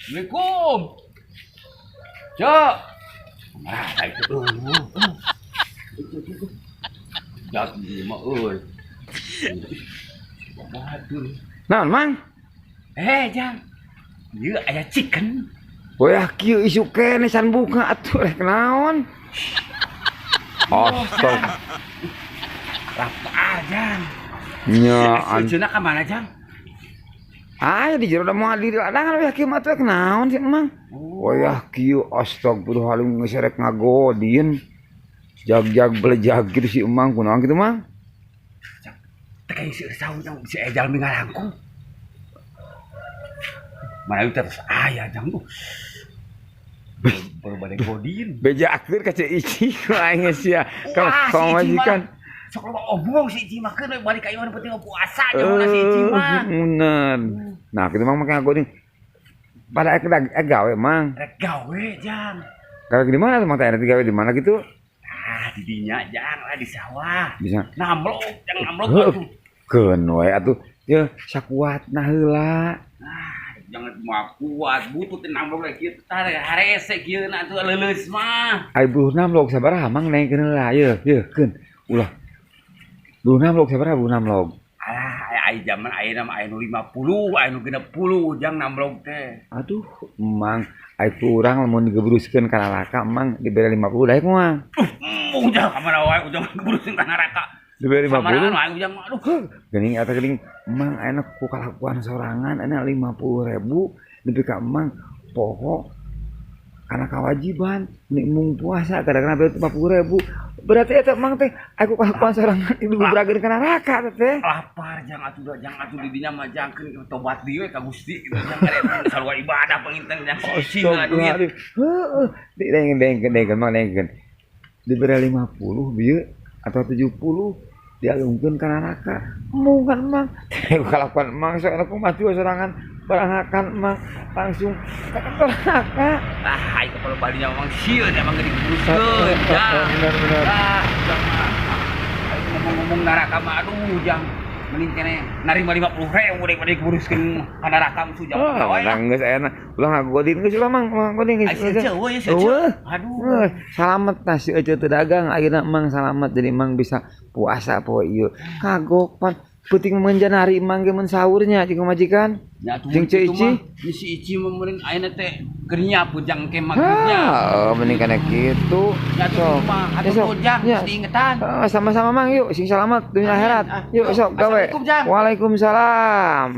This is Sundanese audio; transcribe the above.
Assalamualaikum. Cok. Nah, itu. Itu. Jadi mah euy. Waduh. Naon, Mang? Eh, Jang. Ieu aya chicken. Wah, kieu isuk keneh can buka atuh, rek naon? Astag. Lapar, Jang. Nya. Cenah ka mana, Jang? Aya di jero da, moal di ladangan. Wah, kieu mah atuh rek naon sih, Mang? Wah, kieu, astagfirullahaladzim, geus rek ngagodin. Jag-jag belejag gitu si Emang, kunaon kitu, Mang? Teh kayak si saung jang, si Ejal ngalangkung. Mana itu terus aya, Jang, tuh. Baru bade godin. Beja akhir ka Ceu Ici ku aing geus sia. Ka Wah, si ka Ici majikan. mah sok loba omong si Ici mah, keun we balik ka imah, nu penting mah puasa nyaho si Ici mah. Bener. Nah, kitu, Mang, make ngagodin. Pada ek gawe, Mang? Rek gawe, Jang. Gawe di mana tuh, Mang, teh? Nanti gawe di mana gitu? Ah, di dinya, Jang, lah di sawah. Bisa. Namlok, Jang, namlok Heuh. atuh. Keun we atuh. Ye, sakuatna heula. Ah, jangan mau kuat, butut namlok lagi kieu tah harese kieu na atuh leuleus mah. Ai buruh namlog sabaraha, Mang, naikeun heula? Ye, ye, keun. Ulah. Buruh namlog sabaraha buruh namlog? Alah, ai zaman ayeuna mah aya nu 50, aya nu 60, Jang, namlog teh. Aduh, Mang, ai ku urang lamun digebruskeun ka neraka, Mang, dibere 50 daek moal? Ujang ka mana wae ujang gebruskeun ka neraka. Dibere 50? Samaraan wae ujang mah, aduh. Geuning eta geuning, Mang, ayeuna ku kalakuan sorangan ayeuna 50.000 nepi ka Emang poho karena kewajiban embung puasa, kadang-kadang 50.000, berarti eta Emang teh aku kalakuan sorangan digebrakeun ka neraka teh. Lapar, Jang, atuh da, Jang, atuh di dinya mah, Jang, keun tobat deui we ka Gusti gitu, Jang, ada sarua ibadah panginten, Jang, si duit. Heeh, dengkeun, dengkeun, Mang, dengkeun. Dibere 50 bieu atau 70 dialungkeun ka neraka. Embung kan, Mang? Kalakuan Emang sok enak mati sorangan barang Emang langsung ke neraka. Ah, ai kalau balinya memang sieun emang geuning gebruskeun, Jang. Bener bener. Ah, Jang mah. Ai ngomong-ngomong neraka mah, aduh, Jang. Mending keneh narima 50.000 daripada digebruskeun ka neraka musuh jang. Oh, menang geus ayeuna. Ulah ngagodin geus ulah, Mang, ulah ngagodin geus. Ai si Ece eueuh, ya si Ece. Eueuh. Aduh. Eueuh, salamet nah si Ece teu dagang ayeuna, Mang, salamet, jadi Mang bisa puasa poe ieu. Kagok pan peuting menjanari Mang ge mun sahurnya jeung majikan. Ya atuh Jeung Ceu kitu Ici. mah. Ni si Ici mah meureun ayeuna teh keur nyiapkeun, Jang, ke magribnya. Ah, mending kana kitu. Ya atuh Sok. mah, Ya, hatur sok. nuhun, Jang, Ya. geus diingetan. Ah, sama-sama, Mang, yuk sing salamet dunia Amin. akhirat. Ah, Yuk yuk. sok gawe. Assalamualaikum, Jang. Waalaikumsalam.